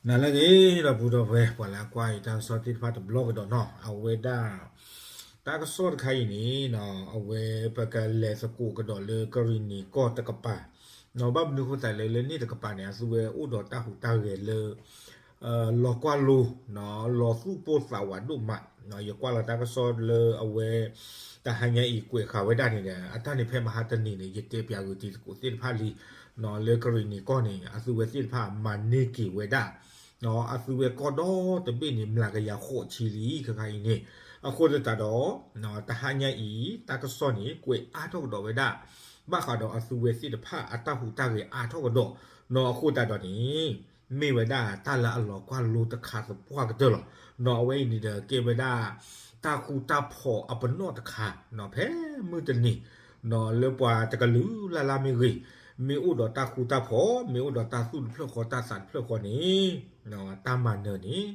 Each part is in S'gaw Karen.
နၤလၢအဂ့ၤ ဒီပုၢ်ဒီဝဲၢ် ပှၤလၢအကွၢ်အံၤတၢ်ကစီၣ်သ့ၣ်တဖၣ်တဘျီကဒီးနီၤ, အဝဲဒၣ် တၢ်ကစီၣ်တခါအံၤန့ၣ် အဝဲပကလဲၤသကိးကဒီးလၢကရံၣ်နံၤကီၢ်တကပၤ, ဘၣ်မနုၤအဃိသတးလဲၣ် လၢန့ၣ်တကပၤန့ၣ် အသုဝဲအိၣ်ဒီးတၢ်ဟူးတၢ်ဂဲၤလၢ လီၤကွၢ်လိ လီၤသူၣ်ပိၢ်သးဝးဒိၣ်မး, ယကွၢ်လီၤတၢ်ကစီၣ်လၢအဝဲ တဟါညါအံၤကွဲးဃာ်ဝဲဒၣ်န့ၣ်ဒီး အတၢ်န့ၣ်ဖဲမဟါတနံၤန့ၣ် ယတဲပၠးဂုာ်တံၤသကိးသ့ၣ်တဖၣ်လံ, လၢကရံၣ်နံၤကီၢ်န့ၣ် အသုဝဲသ့ၣ်တဖၣ်မၤန့ၢ်က့ၤဝဲဒၣ် အသုဝဲကီၢ်ဒီတဘ့ၣ်န့ၣ် မျးကယၤဃိးဆံလံ ခဲခါအံၤန့ၣ်, အဃိသတးဒီး တဟါညါအံၤ တၢ်ကစီၣ်န့ၣ် ကွဲးအါထီၣ်ကဒီးဝဲဒၣ် ဘၣ်ဃးဒီးအသုဝဲသ့ၣ်တဖၣ်အတၢ်ဟူးတၢ်ဂဲၤအါထီၣ်ကဒီး, အဃိသတးဒီးန့ၣ် မ့ၢ်ဝဲဒၣ်တၢ်လၢအလီၤကွၢ်လိတခါသပှၢ်ကတၢၢ်လီၤ. အဝဲအံၤန့ၣ်ဒီးကဲဝဲဒၣ် တၢ်ဃူတၢ်ဖိးအပနီၣ်တခါ ဖဲမုၢ်တနံၤ လၢပှၤတကလုာ်လၢ်လၢ်မ့ၢ်ဂ့ၤ, မ့ၢ်အိၣ်ဒီးတၢ်ဃူတၢ်ဖိး မ့ၢ်အိၣ်ဒီးတၢ်သူၣ်တဖျၢၣ်ဃီတၢ်သးတဖျၢၣ်ဃီန့ၣ် တၢ်မၤနၢၤန့ၣ်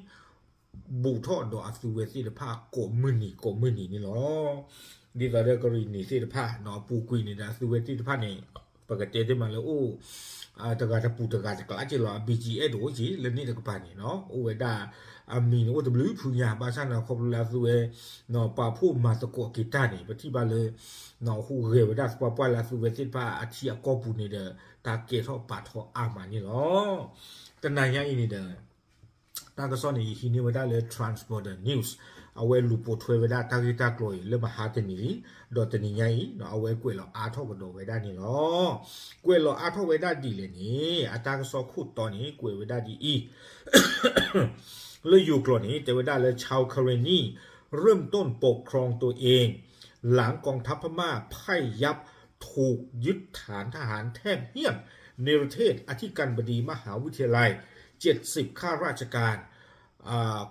ဘူးထီၣ်ဒီးအသုဝဲသ့ၣ်တဖၣ်ကိးမုၢ်နံၤကိးမုၢ်နံၤန့ၣ်လီၤ. ဒ်သိးဒီးကရံၣ်နံၤသ့ၣ်တဖၣ် အပူၤကွံာ်န့ၣ်ဒီး အသုဝဲသ့ၣ်တဖၣ်န့ၣ် ပကတဲတ့ၢ်မးလၢအိၣ် တဂၤတပူၤတဂၤတကျးက့လီၤ BGF တအိၣ်က့ လၢန့ၣ်တကပၤန့ၣ် အိၣ်ဝဲဒၣ် အမံၤန့ၣ်အိၣ်တဘျုးဖုညါ ဘၣ်ဆၣ်န့ၣ်ခီဖျိလၢအသုဝဲ ပာ်ဖှိၣ်မၤသကိးက့ၤတၢ်န့ၣ် ပထံၣ်ဘၣ်လၢ ဟူးဂဲၤဝဲဒၣ်သပှၢ်ပှၢ်လၢအသုဝဲသ့ၣ်တဖၣ်အထံအကီၢ်ပူၤန့ၣ်ဒီး တၢ်ကဲထီၣ်ပာ်ထီၣ်အါမးန့ၣ်လီၤ. တနၤညါအံၤန့ၣ်ဒီး တၢ်ကစီၣ်န့ၣ် ယဟံးန့ၢ်ဝဲဒၣ်လၢ Transborder News အဝဲလူၤပိာ်ထွဲဝဲဒၣ်တၢ်ဂ့ၢ်တၢ်ကျိၤအံၤ လၢမဟါတနံၤလံ, ဒီးတနံၤညါအံၤ အဝဲကွဲးလီၤအါထီၣ်ကဒီးဝဲဒၣ်န့ၣ်လီၤ. ကွဲးလီၤအါထီၣ်ဝဲဒၣ်ဒ်လဲၣ်န့ၣ် အတၢ်ကစီၣ်ခိၣ်တီန့ၣ် ကွဲးဝဲဒၣ်ဒ်အံၤ လၢယိၤကျိာ်န့ၣ် တဲဝဲဒၣ်လၢ ชาวเคเรนี เริ่มต้นปกครองตัวเอง หลังกองทัพพม่าพ่ายยับ ถูกยึดฐานทหารแทบเฮี้ยน เนรเทศ อธิการบดีมหาวิทยาลัย เจ็ดสิบ ข้าราชการ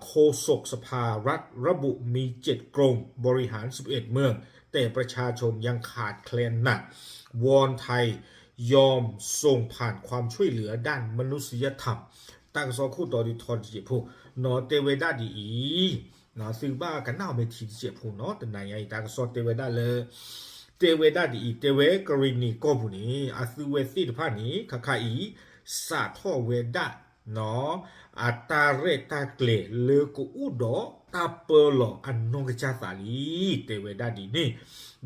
โฆษกสภารัฐระบุมี เจ็ด กรม บริหาร สิบเอ็ด เมือง แต่ประชาชนยังขาดแคลนหนัก วอนไทยยอมส่งผ่านความช่วยเหลือด้านมนุษยธรรม တၢ်ကစီၣ်ခိၣ်တီဒ်ထီတစဲးဖိ နီၢ်တဲဝဲဒၣ်ဒ်အံၤ သုဘၣ်ကနၣ်အီၤမ့ၢ်ထံတစဲးဖိနီၤ တနၤညါအံၤတၢ်ကစီၣ်တဲဝဲဒၣ်လၢ တဲဝဲဒၣ်ဒ်အံၤ တဲဝဲကရံၣ်နံၤကီၢ်ပူၤန့ၣ် အသုဝဲသ့ၣ်တဖၣ်န့ၣ် ခါခါအံၤ စးထီၣ်ဝဲဒၣ် အတၢ်ရဲၣ်တၢ်ကျဲၤလၢကအိၣ်ဒီးတၢ်ပၢလီၤအနီၢ်ကစၢ်သးလံ တဲဝဲဒၣ်ဒ်န့ၣ်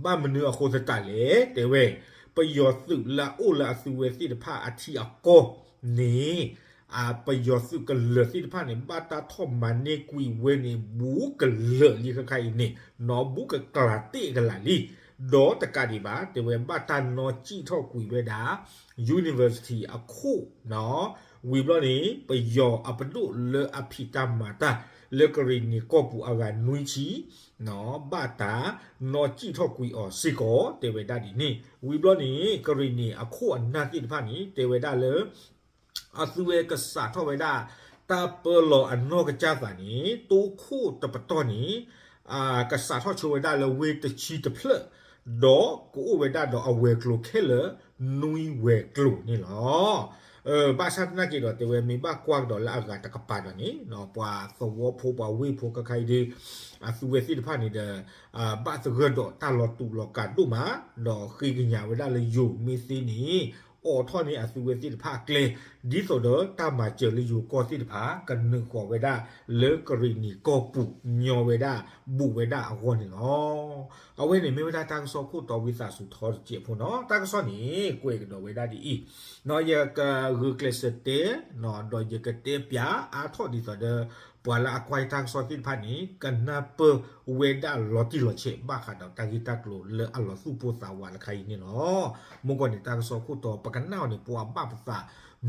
ဘၣ်မနုၤအဃိသတးလဲၣ် တဲဝဲ ပယီၤသုးလၢအအိၣ်လၢအသုဝဲသ့ၣ်တဖၣ်အထံအကီၢ်န့ၣ် ပယီၤသုးကလၢၤသ့ၣ်တဖၣ်န့ၣ် ဘၣ်တၢ်ထီၣ်မၤန့ၢ်ကွံာ်ဝဲန့ၣ် ဘူးကလၢာ်လံခါခါအံၤန့ၣ် နီၢ်ဘူးကကျးတ့ၢ်ကလာ်လံ ဒီးတကးဒံးဘၣ် တဲဝဲဘၣ်တၢ်နီၢ်စံၣ်ထီၣ်ကွံာ်ဝဲဒၣ် university အခိၣ် ဝံၤဘျီန့ၣ် ပယီၤအပဒိၣ်လၢအဖံးတၢ်မၤတၢ် လၢကရံၣ်နံၤကီၢ်ပူၤအဂၤနွံဆံ ဘၣ်တၢ်နီၢ်စံၣ်ထီၣ်ကွံာ်အီၤစ့ၢ်ကီး တဲဝဲဒၣ်ဒ်န့ၣ် ဝံၤဘျီန့ၣ် ကရံၣ်နံၤအခိၣ်အနၢ်သ့ၣ်တဖၣ်န့ၣ် တဲဝဲဒၣ်လၢ အသုဝဲကစးထီၣ်ဝဲဒၣ် တၢ်ပၢလီၤအနီၢ်ကစၢ်သးန့ၣ် တိခိၣ်တပတီၢ်န့ၣ် ကစးထီၣ်ဆိဝဲဒၣ်လၢဝ့ၢ်တဆံတဖျၢၣ် ဒီးကအိၣ်ဝဲဒၣ်ဒီးအဝဲၤကျိၤခဲလၢာ် နွံဝဲၤကျိၤန့ၣ်လီၤ. ဘၣ်ဆၣ်သနာ်က့ဒီး တဲဝဲမ့ၢ်ဘၣ်ကွၢ်ကဒီးလၢအဂၤတကပၤဒီးန့ၣ် ပှၤသဝီဖိပှၤဝ့ၢ်ဖိခဲခါအံၤဒီး အသုဝဲသ့ၣ်တဖၣ်န့ၣ်ဒီး ဘၣ်သဂၢၢ်ဒီးတၢ်လီၤတူာ်လီၤကာ်ဒိၣ်မး ဒီးဃ့ကညးဝဲဒၣ်လၢယိၤမ့ၢ်သ့န့ၣ် အိးထီၣ်န့ၢ်အသုဝဲသ့ၣ်တဖၣ်အကျဲ ဒ်သိးဒီးတၢ်မၤစၢၤလၢယိၤကီၢ်သ့ၣ်တဖၣ် ကနုာ်ဃီၤဝဲဒၣ်လၢကရံၣ်နံၤကီၢ်ပူၤ ညီဝဲဒၣ် ဘူးဝဲဒၣ်အဂီၢ်န့ၣ်လီၤ. အဝဲန့ၣ်မ့ၢ်ဝဲဒၣ်တၢ်ကစီၣ်ခိၣ်တီဝံသးစူၤထီတစဲးဖိနီၤ တၢ်ကစီၣ်န့ၣ် ကွဲးကဒီးဝဲဒၣ်ဒ်အံၤ နီၢ်ယကဂုာ်ကျဲးစၢးတဲ ဒီးယကတဲပၠးအါထီၣ်ဒ်သိးဒီး ပှၤလၢအကွၢ်ယတၢ်ကစီၣ်သ့ၣ်တဖၣ်န့ၣ် ကနၢ်ပၢၢ်ဝဲဒၣ်လီၤတံၢ်လီၤဆဲး ဘၣ်ဃးဒီးတၢ်ဂ့ၢ်တၢ်ကျိၤလၢအလီၤသူၣ်ပိၢ်သးဝးလၢခါအံၤန့ၣ်လီၤ. မ့ၢ်ကွၢ်န့ၣ် တၢ်ကစီၣ်ခိၣ်တီ ပကနၣ်အီၤန့ၣ် ပှၤဘၣ်ပသး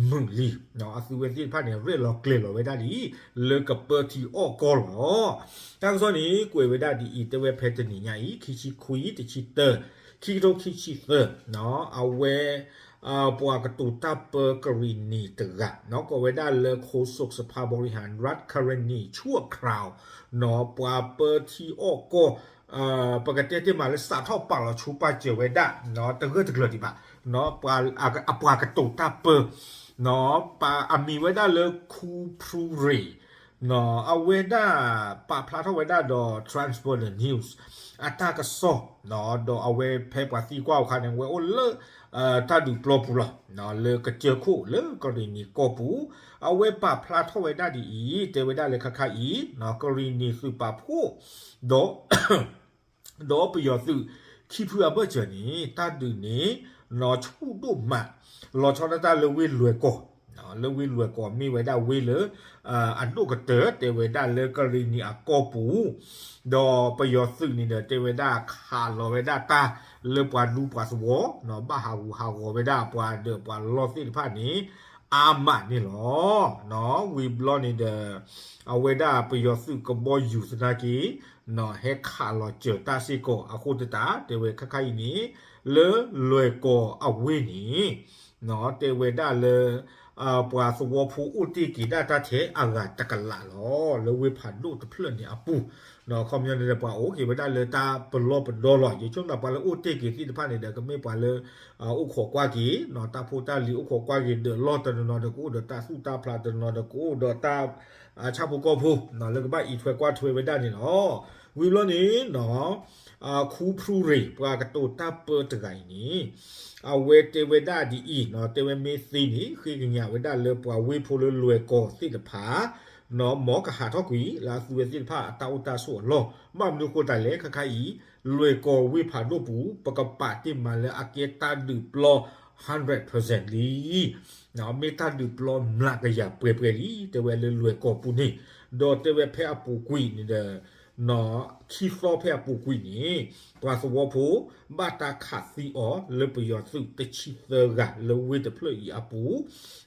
မုာ်လံ အသုဝဲသ့ၣ်တဖၣ်န့ၣ် ရဲၣ်လီၤကျဲၤလီၤဝဲဒၣ်လံ လၢကပၢထံအီၣ်ကီၢ်လီၤ. တၢ်ကစီၣ်န့ၣ် ကွဲးဝဲဒၣ်ဒ်အံၤ တဲဝဲဖဲတနံၤညါအံၤ ခံဆံခွံ တဆံတၢ ခံကထိခံဆံသၢ အဝဲ ပှၤကတိၤတၢ်ပၢကရံၣ်နံၤတဂၤ ကိးဝဲဒၣ်လၢ โฆษกสภาบริหารรัฐเคเรนีชั่วคราว ပှၤပၢထံအီၣ်ကီၢ် ပကတဲတ့ၢ်မးလၢစးထီၣ်ပာ်လီၤဆူပာ်စၢၤဝဲဒၣ် တဂၢၢ်တကျၢၤဒံးဘၣ် အပှၤကတိၤတၢ်ပၢ အမံၤဝဲဒၣ်လၢ ခူဖရူရ့ၤ အဝဲဒၣ်ပာ်ဖျါထီၣ်ဝဲဒၣ်ဒီး Transworld News အတၢ်ကစီၣ်, ဒီးအဝဲဖဲပှၤသံကွၢ်အခါန့ၣ် အဝဲအိၣ်လၢ တၢ်ဒုးပျီပူၤလီၤ, လၢကစၢၢ်ခိၣ်လၢကရံၣ်နံၤကီၢ်ပူၤ, အဝဲပာ်ဖျါထီၣ်ဝဲဒၣ်ဒ်အံၤ, တဲဝဲဒၣ်လၢခဲခါအံၤ ကရံၣ်နံၤသုးပာ်ဖှိၣ် ဒီး ဒီးပယီၤသုး ခံဖုအဘၢၣ်စၢၤန့ၣ် တၢ်ဒုးန့ၣ် နီၢ်ဆူၣ်ဒိၣ်မး လီၤဆီဒၣ်တၢ်လၢဝ့ၢ်လွဲၢ်ကီၢ်, လၢဝ့ၢ်လွဲၢ်ကီၢ်မ့ၢ်ဝဲဒၣ်ဝ့ၢ်လၢ အဒိၣ်ကတၢၢ် တဲဝဲဒၣ်လၢကရံၣ်နံၤအကီၢ်ပူၤ, ဒီးပယီၤသုးန့ၣ်ဒီး တဲဝဲဒၣ်ခးလီၤဝဲဒၣ်တၢ်လၢပှၤဒူပှၤသဝီ, ဘၣ်ဟးဂူာ်ဟးဂီၤဝဲဒၣ်ပှၤဒၢးပှၤလီၢ်သ့ၣ်တဖၣ်န့ၣ် အါမးန့ၣ်လီၤ. ဝံၤဘျီန့ၣ်ဒီး အဝဲဒၣ်ပယီၤသုးကဘီယူၤသနာ်က့ ဟဲခးလီၤစၢၤတၢ်စ့ၢ်ကီးအဃိသတး တဲဝဲခဲခါအံၤန့ၣ် လၢလွဲၢ်ကီၢ်အဝ့ၢ်န့ၣ် တဲဝဲဒၣ်လၢ ပှၤသဝီဖိအိၣ်တ့ၢ်က့ၤဒၣ်တၢ်ထဲအဂၤတကလးလီၤ. လၢဝ့ၢ်ဖးဒိၣ်တဖျၢၣ်န့ၣ်အပူၤ အခီပညီန့ၣ်ဒီး ပှၤအိၣ်က့ၤဝဲဒၣ်လၢတၢ်ပလီၢ်ပဒီလီၤ. ယဆိကမိၣ်ပှၤလၢအိၣ်တ့ၢ်က့ၤသ့ၣ်တဖၣ်န့ၣ်ဒီး ကမ့ၢ်ပှၤလၢ အိၣ်ခိးကွၢ်က့ၤ တၢ်ဖိတၢ်လံၤ အိၣ်ခိးကွၢ်က့ၤဒၢးလီၢ်, တနီၤနီၤဒီးကအိၣ်ဒီးတၢ်သူၣ်တၢ်ဖျး, တနီၤနီၤဒီးကအိၣ်ဒီးတၢ် ဆၣ်ဖိကီၢ်ဖိ လၢကဘၣ်အံးထွဲကွၢ်ထွဲဝဲဒၣ်န့ၣ်လီၤ. ဝံၤဘျီန့ၣ် ခူဖရူရ့ၣ် ပှၤကတိၤတၢ်ပၢတဂၤအံၤန့ၣ် အဝဲတဲဝဲဒၣ်ဒ်အံၤ, တဲဝဲမ့ၢ်သ့န့ၣ် ဃ့ကညးဝဲဒၣ်လၢပှၤဝ့ၢ်ဖိလၢလွဲၢ်ကီၢ်သ့ၣ်တဖၣ် မ်ကဟးထီၣ်ကွံာ် လၢအသုဝဲသ့ၣ်တဖၣ်အတၢ်အိၣ်တၢ်ဆိးအလီၢ်. ဘၣ်မနုၤအဃိသတးလဲၣ် ခဲခါအံၤ လွဲၢ်ကီၢ်ဝ့ၢ်ဖးဒိၣ်ပူၤ ပကပာ်တ့ၢ်မးလၢအကဲတၢ်ဒုးပျီ hundred percent လံ. မ့ၢ်တၢ်ဒုးပျီမျးကယၤပှဲၤပှဲၤလံ တဲဝဲလၢလွဲၢ်ကီၢ်ပူၤန့ၣ်, ဒီးတဲဝဲဖဲအပူၤကွံာ်န့ၣ်ဒီး ခံသီဖဲအပူၤကွံာ်န့ၣ် ပှၤသဝီဖိ ဘၣ်တၢ်ခးသံအီၤလၢပယီၤသုးတဆံသၢဂၤလၢဝ့ၢ်တဖျၢၣ်အံၤအပူ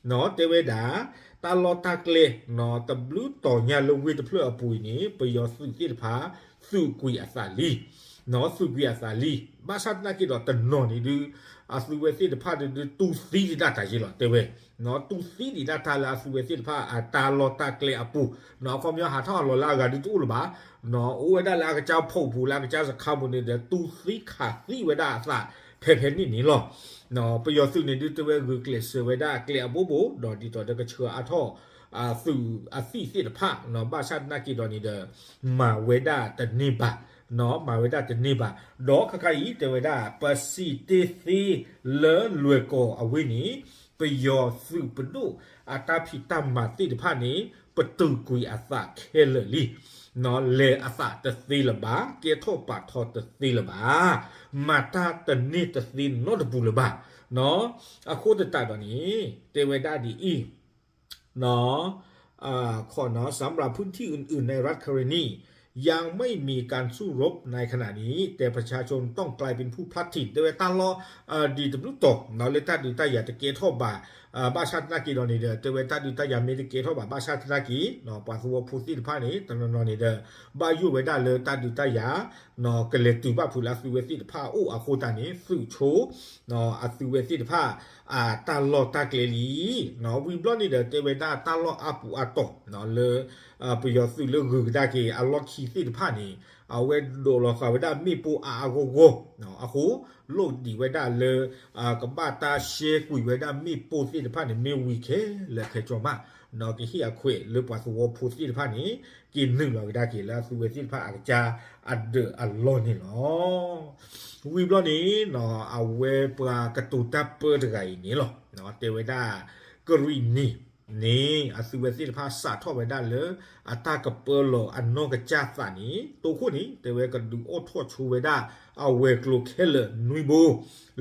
ၤ, တဲဝဲဒၣ် တၢ်လီၢ်တၢ်ကျဲ တဘျုးတီၤညါလၢဝ့ၢ်တဖျၢၣ်အပူၤအံၤန့ၣ် ပယီၤသုးသ့ၣ်တဖၣ် သုးကွံာ်အသးလံ သုးကွံာ်အသးလံ. ဘၣ်ဆၣ်သနာ်က့ဒီးတနီၤန့ၣ်ဒုး အသုဝဲသ့ၣ်တဖၣ်ဒုး တူၢ်သံဒံးဒၣ်တၢ်ယ့လီၤ တဲဝဲ, တူၢ်သံဒံးဒၣ်တၢ်လၢအသုဝဲသ့ၣ်တဖၣ်အတၢ်လီၢ်တၢ်ကျဲအပူၤ, အခီပညီဟးထီၣ်အလီၢ်လၢအဂၤဒုးတအိၣ်လၢၤဘၣ်, အိၣ်ဝဲဒၣ်လၢအကစၢ်ဖီၣ်ပူၤလၢအကစၢ်စခါပူၤန့ၣ်ဒီး တူၢ်သံခးသံဝဲဒၣ်အသး ဖဲဖဲန့ၣ်န့ၣ်လီၤ. ပယီၤသုးန့ၣ်ဒုးတဲဝဲဂုာ်ကျဲးစၢးဝဲဒၣ်အကျဲအဘိဘိ ဒီးဒ်သိးဒီးကဆှၢအါထီၣ် သုးအသံၣ်သ့ၣ်တဖၣ်, ဘၣ်ဆၣ်သနာ်က့ဒီးန့ၣ်ဒီး မၤဝဲဒၣ်တန့ၢ်ဘၣ်, မၤဝဲဒၣ်တန့ၢ်ဘၣ်, ဒီးခဲခါအံၤတဲဝဲဒၣ် ပစံးတ့ၢ်သ့လၢလွဲၢ်ကီၢ်အဝ့ၢ်န့ၣ် ပယီၤသုးပဒိၣ်အတၢ်ဖံးတၢ်မၤသ့ၣ်တဖၣ်န့ၣ် ပတုာ်ကွံာ်အသးခဲလၢာ်လံ လဲၤအသးတသ့လၢၤဘၣ်, ကဲထီၣ်ပာ်ထီၣ်တသ့လၢၤဘၣ်, မၤတၢ်တန့ၢ်တသ့နီတပူၤလၢၤဘၣ်. အဃိသတးဒီးန့ၣ် တဲဝဲဒၣ်ဒ်အံၤ ขอเนาะ สำหรับพื้นที่อื่นๆในรัฐคาเรนี ยังไม่มีการสู้รบในขณะนี้ แต่ประชาชนต้องกลายเป็นผู้พลัดถิ่น တဲဝဲတၢ်လီၢ် ဒ်တဘျုးတီၤ လၢတၢ်ဒုးတၢ်ယၤတကဲထီၣ်ဘၣ် ဘၣ်ဆၣ်သနာ်က့ဒီးန့ၣ်ဒီး တဲဝဲတၢ်ဒုးတၢ်ယၤမ့ၢ်တကဲထီၣ်ဘၣ် ဘၣ်ဆၣ်သနာ်က့ ပှၤသဝီဖိသ့ၣ်တဖၣ်န့ၣ် တနီၤနီၤန့ၣ်ဒီး ဘၣ်ယိၣ်ဝဲဒၣ်လၢတၢ်ဒုးတၢ်ယၤ ကလဲၤတုၤဘၣ်ဖုးလၢအသုဝဲသ့ၣ်တဖၣ်အအိၣ်အဃိသတးန့ၣ် သုးဆိ အသုဝဲသ့ၣ်တဖၣ် အတၢ်လီၢ်တၢ်ကျဲလံ. ဝံၤဘျီန့ၣ်ဒီး တဲဝဲဒၣ်တၢ်လီၢ်အါပူၤအါတီၤ လၢ ပယီၤသုးလၢဂုၤကဒါက့ၤအလီၢ်ခံသ့ၣ်တဖၣ်န့ၣ် အဝဲဒိးလီၤဃာ်ဝဲဒၣ်မ့ၣ်ပိၢ်အါအါဂီၢ်ဂီၢ် အဃိ လိၣ်ဒံးဝဲဒၣ်လၢ ကဘၣ်တၢ်ရှဲကွံာ်ဝဲဒၣ်မ့ၣ်ပိၢ်သ့ၣ်တဖၣ်န့ၣ် မ့ၢ်ဝံၤခဲလၢာ်ခဲဆ့မး ကဟ့ၣ်အခွဲးလၢပှၤသဝီဖိသ့ၣ်တဖၣ်န့ၣ် က့ၤနုာ်လီၤကဒါက့ၤလၢအသုဝဲသ့ၣ်တဖၣ်အကစၢ်အဒၢးအလီၢ်န့ၣ်လီၤ. ဝံၤဘျီန့ၣ် အဝဲပှၤကတိၤတၢ်ပၢတဂၤအံၤန့ၣ်လီၤ တဲဝဲဒၣ် ကရံၣ်နံၤန့ၣ် အသုဝဲသ့ၣ်တဖၣ်စးထီၣ်ဝဲဒၣ်လၢ အတၢ်ကပၢလီၤအနီၢ်ကစၢ်သးန့ၣ် တိခိၣ်န့ၣ် တဲဝဲကဒုးအိၣ်ထီၣ်ဆိဝဲဒၣ် အဝဲၤကျိၤခဲလၢာ်နွံဘိ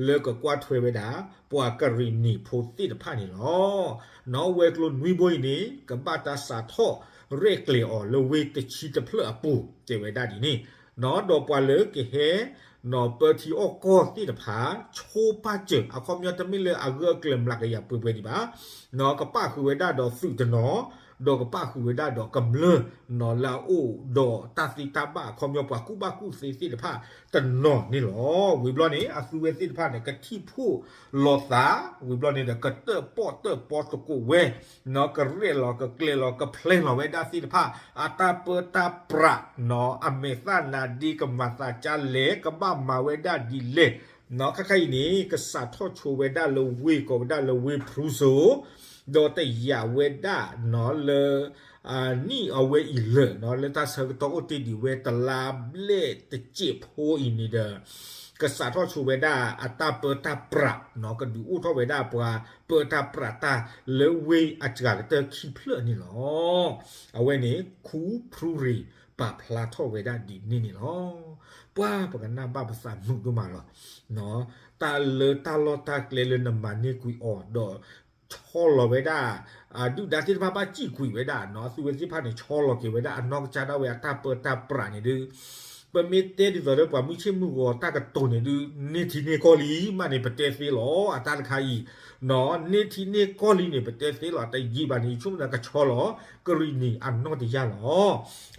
လၢကကွၢ်ထွဲဝဲဒၣ် ပှၤကရံၣ်နံၤဖိသ့ၣ်တဖၣ်န့ၣ်လီၤ. နီၢ်ဝဲၤကျိၤနွံဘိအံၤန့ၣ် ကဘၣ်တၢ်စးထီၣ်ရဲၣ်ကျဲၤအီၤလၢဝ့ၢ်တဆံတဖျၢၣ်အပူၤ တဲဝဲဒၣ်ဒ်န့ၣ် ဒီးပှၤလၢကဟဲ နီၢ်ပၢထံအီၣ်ကီၢ်သ့ၣ်တဖၣ် ဆိပာ်စၢၤ အခီပညီတမ့ၢ်လၢအဂၢၢ်အကျၢၤမျးကယၤပှဲၤပှဲၤဒံးဘၣ် နီၢ်ကပၣ်ဃုာ်ဝဲဒၣ်ဒီးသုးတနီၤ ဒီးကပၣ်ဃုာ်ဝဲဒၣ်ဒီးကမျၢၢ် နီၢ်လၢအအိၣ်ဒီးတၢ်သ့တၢ်ဘၣ်အခီပညီပှၤကူၣ်ဘၣ်ကူၣ်သ့သ့ၣ်တဖၣ်တနီၤန့ၣ်လီၤ. ဝံၤဘျီန့ၣ် အသုဝဲသ့ၣ်တဖၣ်န့ၣ် ကထံၣ်ဖှိၣ်လီၤသး ဝံၤဘျီန့ၣ်ဒီး ကတၢၣ်ပီၣ်တၢၣ်ပီသကိးဝဲ နီၢ်ကရဲၣ်လီၤကကျဲၤလီၤကဖျဲလီၤဝဲဒၣ်သ့ၣ်တဖၣ် အတၢ်ပၢတၢ်ပြး နီၢ်အမဲာ်သၣ်နါဒ့ ကမၤသးကါလဲၣ် ကဘၣ်မၤဝဲဒၣ်ဒ်လဲၣ် နီၢ်ခဲခါအံၤန့ၣ် ကစးထီၣ်ဆိဝဲဒၣ်လၢဝ့ၢ်ကိးဝဲဒၣ်လၢဝ့ၢ်ဖရူစိၤ ဒီးတယာ်ဝဲဒၣ်နီၢ်လၢ နံၣ်အဝဲအံၤလၢာ် လၢတၢ်ဆၢကတီၢ်အိၣ်တ့ၢ်ဒံးဝဲတလါဘျဲၣ်တစဲးဖိအံၤန့ၣ်ဒီး ကစးထီၣ်ဆိဝဲဒၣ်အတၢ်ပၢတၢ်ပြး ကဒုးအိၣ်ထီၣ်ဝဲဒၣ်ပှၤပၢတၢ်ပြးတၢ်လၢဝ့ၢ်အစှၤကတၢၢ်ခံဖျၢၣ်န့ၣ်လီၤ. အဝဲန့ၣ် ခူဖရူရံၤ ပာ်ဖျါထီၣ်ဝဲဒၣ်ဒ်န့ၣ်န့ၣ်လီၤ. ပှၤပကနၣ်ဘၣ်ပသးမုာ်ဒိၣ်မးလီၤ. တၢ်လၢတၢ်လီၢ်တၢ်ကျဲလၢနမၤန့ၢ်ကွံာ်အီၤဒီး ဆီလီၤဝဲဒၣ် ဒုၣ်ဒါသ့ၣ်တဖၣ်ဘၣ်စံၣ်ကွံာ်ဝဲဒၣ်နီၤ အသုဝဲသ့ၣ်တဖၣ်န့ၣ် ဆီလီၤက့ၤဝဲဒၣ်အနီၢ်ကစၢ်ဒၣ်ဝဲအတၢ်ပၢတၢ်ပြးန့ၣ်ဒုး ပမ့ၢ်တဲဒ်သိးဒီးပှၤမုၢ်ဆ့ၣ်မုၢ်ဂီၤတၢ်ကတိၤန့ၣ်ဒုး န့ၢ်ထံန့ၢ်ကီၢ်လံမးန့ၣ် ပတဲသ့လီၤ အတၢ်တခါအံၤ န့ၢ်ထံန့ၢ်ကီၢ်လံန့ၣ် ပတဲသ့လီၤ တယံာ်ဘၣ်န့ၣ် ယဆိကမိၣ်သးကဆီလီၤ ကရံၣ်နံၣ်အနီၢ်တယၢ်လီၤ.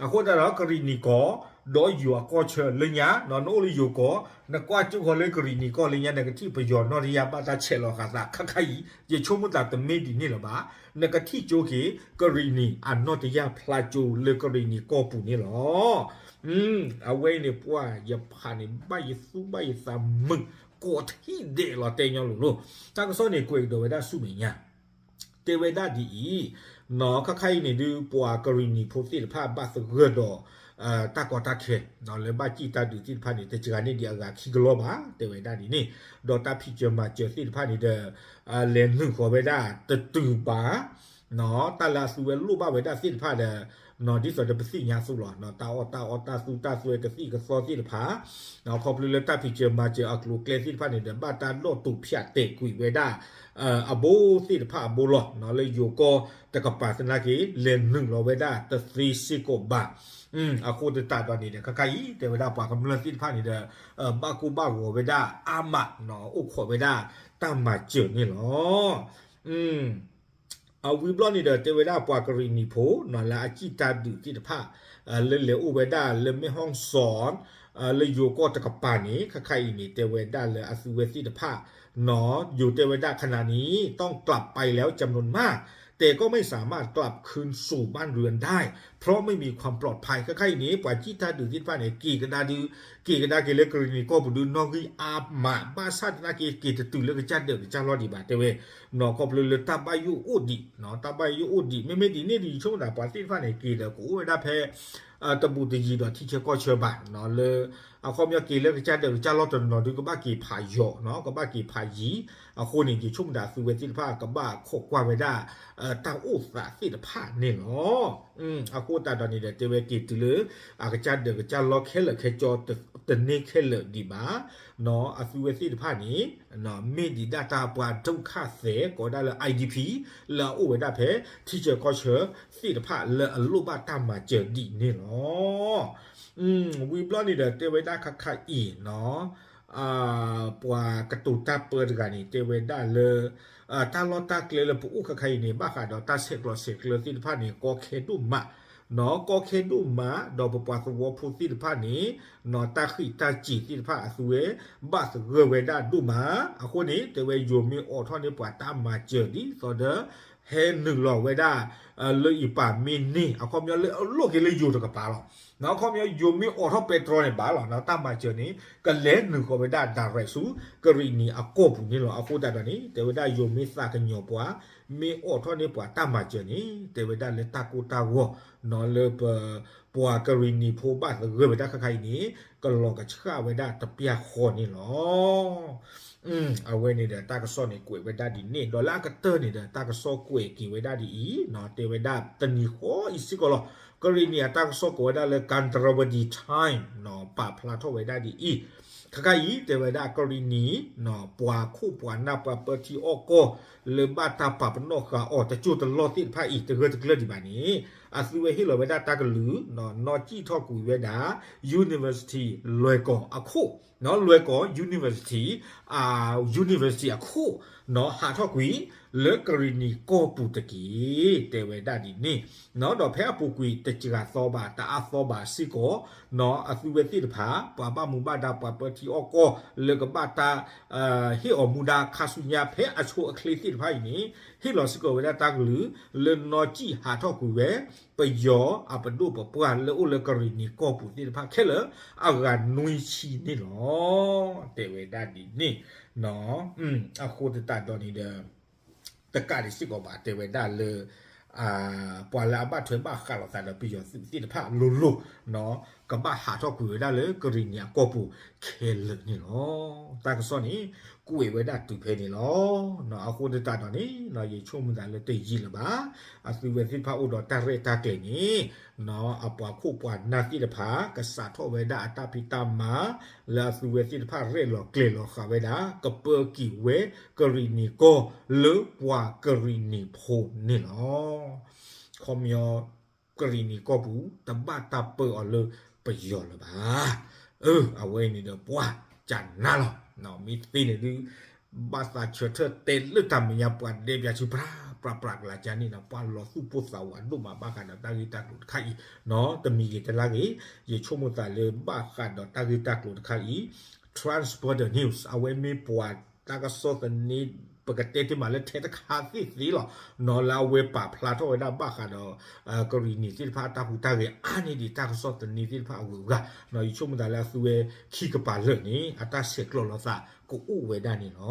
အဃိသတးဒီး ကရံၣ်နံၣ်ကီၢ် ဒီးယိၤအကီၢ်ဆၢလၢညါ နအိၣ်လၢယိၤကီၢ် နကွၢ်ကၠိဃီၤလၢကရံၣ်နံၣ်ကီၢ်လၢညါ နကထံၣ်ပယီၤနီၢ်တယၢ်ဘၣ်တၢ်ဆဲးလီၤဃာ်သး ခါခါအံၤ ယဆိကမိၣ်သးတမ့ၢ်ဒ်န့ၣ်လၢၤဘၣ်. နကထံၣ်ကၠိက့ၤ ကရံၣ်နံၣ်အနီၢ်တယၢ်ဖျါကၠိလၢကရံၣ်နံၣ်ကီၢ်ပူၤန့ၣ်လီၤ. အဝဲအံၤန့ၣ် ပှၤယဖးန့ၣ် ဘၣ်ယသူဘၣ်ယသးမုာ် ကိးထံၣ်ဒဲးလီၤ တဲညီလိၤလိၤ တၢ်ကစီၣ်န့ၣ် ကွဲးကဒီးဝဲဒၣ်ဆူမဲာ်ညါ တဲဝဲဒၣ်ဒ်အံၤ နီၤ ခါခါအံၤန့ၣ်ဒုး ပှၤကရံၣ်နံၣ်ဖိသ့ၣ်တဖၣ်ဘၣ်သဂၢၢ်ဒီး တၢ်ကီတၢ်ခဲ လၢဘၣ်စံၣ်တၢ်ဒုးသ့ၣ်တဖၣ်န့ၣ် တစှၤန့ၢ်ဒံးအဂၤခံကလီၢ်ဘၣ် တဲဝဲဒၣ်ဒ်န့ၣ် ဒီးတၢ်ဖံးစၢၤမၤစၢၤသ့ၣ်တဖၣ်န့ၣ်ဒီး လဲၤနုာ်ဃီၤဝဲဒၣ်တတုၤဘၣ် တၢ်လၢအသုဝဲလိၣ်ဘၣ်ဝဲဒၣ်သ့ၣ်တဖၣ်ဒီး ဒ်သိးဒီးပသ့ၣ်ညါအသိးလီၤ တၢ်အီၣ်တၢ်အီတၢ်သူတၢ်သွဲကသံၣ်ကသီသ့ၣ်တဖၣ် ခီဖျိလၢတၢ်ဖံးစၢၤမၤစၢၤအကျိၤအကျဲသ့ၣ်တဖၣ်န့ၣ်ဒီး ဘၣ်တၢ်ဒီၣ်တူာ်ဖၠးတဲာ်ကွံာ်ဝဲဒၣ် အဘိသ့ၣ်တဖၣ်အဘိလီၤ လၢယိၤကီၢ်တကပၤသနာ်က့ လဲၤနုာ်လီၤဝဲဒၣ်တသ့စ့ၢ်ကီးဘၣ် အဃိသတးဒီးန့ၣ်ဒီး ခါခါအံၤ တဲဝဲဒၣ်ပှၤကမျၢၢ်သ့ၣ်တဖၣ်န့ၣ်ဒီး ဘၣ်ကိၢ်ဘၣ်ဂီၤဝဲဒၣ်အါမး အိၣ်ခိးဝဲဒၣ်တၢ်မၤစၢၤန့ၣ်လီၤ. အဝံၤဘျီန့ၣ်ဒီး တဲဝဲဒၣ်ပှၤကရံၣ်နံၣ်ဖိနီၤ လၢအစံၣ်တၢ်ဒုးသ့ၣ်တဖၣ် လၢလဲၤအိၣ်ဝဲဒၣ်လၢမဲၢ်ဟီၣ်စီၣ် လၢယိၤကီၢ်တကပၤန့ၣ် ခါခါအံၤန့ၣ် တဲဝဲဒၣ်လၢအသုဝဲသ့ၣ်တဖၣ်နီၤ ယိၤတဲဝဲဒၣ် ขณะนี้ต้องกลับไปแล้วจำนวนมาก แต่ก็ไม่สามารถกลับคืนสู่บ้านเรือนได้ เพราะไม่มีความปลอดภัย ခါခါအံၤန့ၣ် ပှၤစံၣ်တၢ်ဒုးသ့ၣ်တဖၣ်န့ၣ် က့ၤကဒါဒုး က့ၤကဒါက့ၤလၢကရံၣ်နံၣ်ကီၢ်ပူၤဒုး နီၣ်ဂံၢ်အါမး ဘၣ်ဆၣ်သနာ်က့ က့ၤတတုၤလၢကစၢ်ဒၢးကစၢ်လီၢ်ဒံးဘၣ် တဲဝဲ နီၤ ခီဖျိလၢတၢ်ဘၣ်ယိၣ်အိၣ်ဒံး တၢ်ဘၣ်ယိၣ်အိၣ်ဒံး မ့မ့ၢ်ဒ်န့ၣ်ဒ်အံၤ ယဆိကမိၣ်သး ပှၤသ့ၣ်တဖၣ်န့ၣ် က့ၤဒီးကအိၣ်ဝဲဒၣ်ဖဲ တဘူးတယံၤဒီးထံဆၢကီၢ်ဆၢဘၣ် လၢ အခီပညီက့ၤလၢကစၢ်ဒၢးကစၢ်လီၢ်တနီၤဒုး ကဘၣ်က့ၤဖးယီၤနီၤ ကဘၣ်က့ၤဖးယံၤ အဃိန့ၣ် ယဆိကမိၣ်သး အသုဝဲသ့ၣ်တဖၣ် ကဘၣ်ခိးကွၢ်ဝဲဒၣ် တၢ်အိၣ်သးသ့ၣ်တဖၣ်န့ၣ်လီၤ. အဃိသတးဒီးန့ၣ်ဒီး တဲဝဲက့ၤတုၤလၢ အကစၢ်ဒၢးကစၢ်လီၢ်ခဲလၢာ်ခဲဆ့ တန့ၢ်ခဲလၢာ်ဒံးဘၣ် အသုဝဲသ့ၣ်တဖၣ်န့ၣ် မ့ၢ်ဒံးဒၣ်တၢ်ပှၤဒုက္ခသည် ကိးဝဲဒၣ်လၢ ไอดีพี လၢအအိၣ်ဝဲဒၣ်ဖဲ ထံဆၢကီၢ်ဆၢသ့ၣ်တဖၣ်လၢအလိၣ်ဘၣ်တၢ်မၤစၢၤဒ်န့ၣ်လီၤ. ဝံၤဘျီန့ၣ်ဒီး တဲဝဲဒၣ်ခါခါအံၤနီၤ ပှၤကတိၤတၢ်ပၢတဂၤန့ၣ် တဲဝဲဒၣ်လၢ တၢ်လီၢ်တၢ်ကျဲလၢပအိၣ်ခါခါအံၤန့ၣ် ဘၣ်ဃးဒီးတၢ်ဆဲးကျိးဆဲးကျၢသ့ၣ်တဖၣ်န့ၣ် ကီခဲဒိၣ်မး နီၤ ကီခဲဒိၣ်မး ဒီးပပှၤသဝီဖိသ့ၣ်တဖၣ်န့ၣ် နီၤ တၢ်ဃံးတၢ်စ့ၤသ့ၣ်တဖၣ်အသုဝဲ ဘၣ်သဂၢၢ်ဝဲဒၣ်ဒိၣ်မး အဃိန့ၣ် တဲဝဲယိၤမ့ၢ်အိးထီၣ်န့ၢ်ပှၤတၢ်မၤစၢၤဒ်သိးဒီး ဟဲနုာ်လီၤဝဲဒၣ် လၢအံၤပာ်မ့ၢ်န့ၢ် အခီပညီလၢအလိၣ်က့ၤလၢယိၤတကပၤလီၤ. အခီပညီယိၤမ့ၢ်အိးထီၣ်ပဲတြီန့ၣ်ဘၣ်လီၤ တၢ်မၤစၢၤန့ၣ် ကလဲၤနုာ်ဃီၤဝဲဒၣ် direct ဆူ ကရံၣ်နံၣ်အကီၢ်ပူၤန့ၣ်လီၤ. အဃိသတးဒီးန့ၣ် တဲဝဲဒၣ်ယိၤမ့ၢ်သးကညီၤပှၤ မ့ၢ်အိးထီၣ်န့ၢ်ပှၤတၢ်မၤစၢၤန့ၣ် တဲဝဲဒၣ်လၢတၢ်ကိၢ်တၢ်ဂီၤ နီၤ လၢပ ပှၤကရံၣ်နံၣ်ဖိဘၣ်သဂၢၢ်ဝဲဒၣ်ခါခါအံၤန့ၣ် ကလီၤကဆှၣ်ဝဲဒၣ်တပျၢ်ဃီန့ၣ်လီၤ. အဝဲန့ၣ်ဒီးတၢ်ကစီၣ်န့ၣ်ကွဲးဝဲဒၣ်ဒ်န့ၣ် ဒီးလၢအကတၢၢ်န့ၣ်ဒီး တၢ်ကစီၣ်ကွဲးက့ၤဝဲဒၣ်ဒ်အံၤ တဲဝဲဒၣ်တနံၤဃီအံၤစ့ၢ်ကီးလီၤ. ကရံၣ်နံၣ်အတၢ်ကစီၣ်ကိးဝဲဒၣ်လၢ Kantarawadi Times နီၤ ပာ်ဖျါထီၣ်ဝဲဒၣ်ဒ်အံၤ ခါခါအံၤ တဲဝဲဒၣ်ကရံၣ်နံၣ် နီၤ ပှၤခိၣ်ပှၤနၢ်ပှၤပၢထံအီၣ်ကီၢ် လၢဘၣ်တၢ်ပာ်ပနီၣ်ဃာ်အီၤတစိၢ်တလီၢ်သ့ၣ်တဖၣ်အံၤ တဂၢၢ်တကျၢၢ်ဒံးဘၣ်န့ၣ် အသုဝဲဟ့ၣ်လီၤဝဲဒၣ်တၢ်ကလုၢ် နီၤ နီၢ်စံၣ်ထီၣ်ကွံာ်ဝဲဒၣ် University လွဲၢ်ကီၢ်အခိၣ် နီၤ လွဲၢ်ကီၢ် University အ University အခိၣ် နီၤ ဟးထီၣ်ကွံာ် လၢကရံၣ်နံၣ်ကီၢ်ပူၤတက့ၢ် တဲဝဲဒၣ်ဒ်န့ၣ် နီၤ ဒီးဖဲအပူၤကွံာ်တစှၤသီဘၣ် တအါသီဘၣ်စ့ၢ်ကီး နီၤ အသုဝဲသ့ၣ်တဖၣ် ပှၤဘၣ်မူဘၣ်ဒါ ပှၤပၢထံအီၣ်ကီၢ် လၢကဘၣ်တၢ် ဟ့ၣ်အီၤမူဒါခါဆူညါ ဖဲအဆိအချ့သ့ၣ်တဖၣ်အံၤန့ၣ် ဟ့ၣ်လီၤစ့ၢ်ကီးဝဲဒၣ်တၢ်ကလုၢ် လၢနီၢ်စံၣ်ဟးထီၣ်ကွံာ်ဝဲ ပယီၤအပဒိၣ်ပပှၢ်လၢအိၣ်လၢကရံၣ်နံၣ်ကီၢ်ပူၤသ့ၣ်တဖၣ်ခဲလၢာ် အဂၤနွံဆံန့ၣ်လီၤ တဲဝဲဒၣ်ဒ်န့ၣ် နီၤ အဃိသတးဒီးန့ၣ်ဒီး တကးဒံးစ့ၢ်ကီးဘၣ် တဲဝဲဒၣ်လၢ ပှၤလၢအဘၣ်ထွဲဘၣ်ဃးလိာ်သးဒီးပယီၤသုးသ့ၣ်တဖၣ်လိၤလိၤ ကဘၣ်ဟးထီၣ်ကွံာ်ဝဲဒၣ်လၢကရံၣ်နံၤအကီၢ်ပူၤခဲလၢာ်န့ၣ်လီၤ. တၢ်ကစီၣ်န့ၣ် ကွဲးဝဲဒၣ်တုၤဖဲန့ၣ်လီၤ. အဃိသတးဒီးန့ၣ် ယဆိကမိၣ်သးလၢတယံာ်လၢၤဘၣ်. အသုဝဲသ့ၣ်တဖၣ်အိၣ်ဒီးတၢ်ရဲၣ်တၢ်ကျဲၤန့ၣ် အပှၤခိၣ်ပှၤနၢ်သ့ၣ်တဖၣ် ကစးထီၣ်ဝဲဒၣ်အတၢ်ဖံးတၢ်မၤ လၢအသုဝဲသ့ၣ်တဖၣ်ရဲၣ်လီၤကျဲၤလီၤဃာ်ဝဲဒၣ် ကပၢကံာ်ဝဲကရံၣ်နံၤကီၢ်လၢပှၤကရံၣ်နံၤဖိန့ၣ်လီၤ. ခီပညီ ကရံၣ်နံၤကီၢ်ပူၤ တဘၣ်တၢ်ပၢအီၤလၢပယီၤလၢၤဘၣ်. အဝဲအံၤန့ၣ်ဒီးပှၤကနၣ်လီၤ. မ့ၢ်သ့န့ၣ်ဒုး ဘၣ်သးဆၢထၢၣ်တဲလၢတၢ်မဲာ်ညါ ပှၤဒဲးပၠးဆူပြးပြးပြးကလၤကၢန့ၣ်ဒီး ပှၤလီၤသူၣ်ပိၢ်သးဝးဒိၣ်မးဘၣ်ဃးဒီးတၢ်ဂ့ၢ်တၢ်ကျိၤတခါအံၤ တမံၤဂ့ၤတလါဂ့ၤ ယဆိကမိၣ်သးလၢဘၣ်ဃးဒီးတၢ်ဂ့ၢ်တၢ်ကျိၤတခါအံၤ Transporter News အဝဲမ့ၢ်ပှၤတၢ်ကစီၣ်သန့ ပကတဲတ့ၢ်မးလၢထဲတခါသ့ၣ်သ့ၣ်လီၤ. လၢအဝဲပာ်ဖျါထီၣ်ဝဲဒၣ်ဘၣ်ဃးဒီး ကရံၣ်နံၤသ့ၣ်တဖၣ်အတၢ်ဟူးတၢ်ဂဲၤအါန့ၢ်ဒံးတၢ်ကစီၣ်သန့သ့ၣ်တဖၣ်အဂုၤအဂၤ ယဆိကမိၣ်သးလၢအသုဝဲခံကပၤလၢာ်န့ၣ် အတၢ်ဆဲးကျိးလိာ်သးကအိၣ်ဝဲဒၣ်န့ၣ်လီၤ.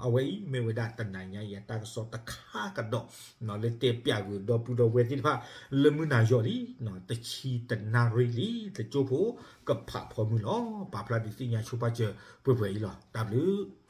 အဝဲအံၤမ့ၢ်ဝဲဒၣ်တနၤညါအံၤအတၢ်ကစီၣ်တခါကဒီး လၢတဲပျးဂ့ၤဒီပုၢ်ဒီဝဲၢ်သ့ၣ်တဖၣ် လၢမုၢ်နၤယီၤလံ တဆံတနၣ်ရံၣ်လံ တကၠိဖိကဖးဖီမုၢ်လီၤ. ပာ်ဖျါဒုးသ့ၣ်ညါဆိပာ်စၢၤပှဲၤပှဲၤအံၤလီၤ. တၢ်ဘျုး